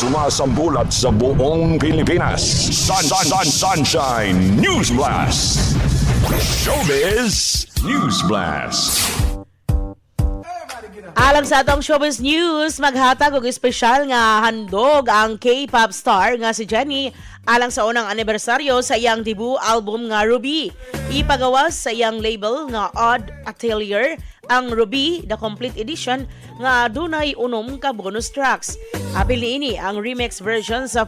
Sumasambulat sa buong Pilipinas. Sun, Sun, Sun, Sunshine News Blast. Showbiz News Blast. Alang sa atong showbiz news, maghatag og espesyal nga handog ang K-pop star nga si Jennie alang sa unang anibersaryo sa iyang debut album nga Ruby. Ipagawas sa iyang label nga Odd Atelier ang Ruby The Complete Edition nga dunay 6 ka bonus tracks. Apil niini ang remix version sa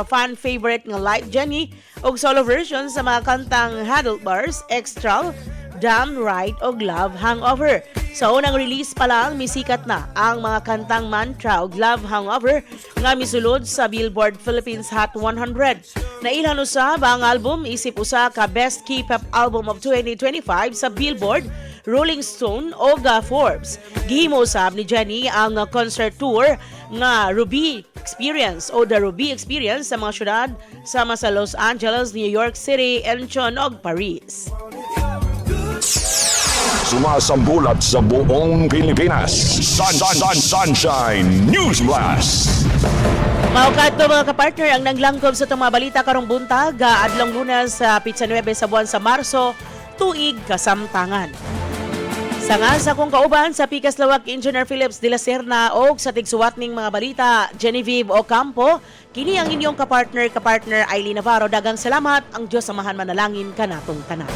fan favorite nga Like Jennie ug solo version sa mga kantang Handlebars, Extra, Damn Right o Love Hangover. Sa unang release pa lang, misikat na ang mga kantang Mantra o Love Hangover nga misulod sa Billboard Philippines Hot 100. Nailhan usab ang album isip usa ka Best K-pop Album of 2025 sa Billboard, Rolling Stone o Forbes. Gihimo usab ni Jennie ang concert tour nga Ruby Experience o The Ruby Experience sa mga syudad sama sa Los Angeles, New York City, Incheon ug Paris. Sumasambulat sa buong Pilipinas. Sun, Sun, Sun, Sunshine News Blast. Mao kadto, mga kapartner, ang nanglangkob sa itong mga balita karong buntag, adlong Lunes sa pitsa 9 sa buwan sa Marso, tuig kasamtangan. Sa nga sa akong kauban sa Pikas Lawak, Engineer Phillips de la Serna, og sa tigsuwat ning mga balita, Genevieve Ocampo, kini ang inyong kapartner, Eileen Navarro. Daghang salamat. Ang Diyos amahan manalangin kanatong tanan.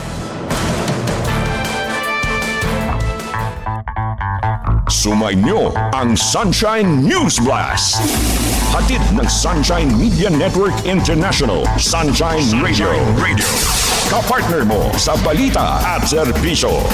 Sumainyo ang Sunshine News Blast. Hatid ng Sunshine Media Network International, Sunshine Radio. Radio. Kapartner mo sa balita at serbisyo.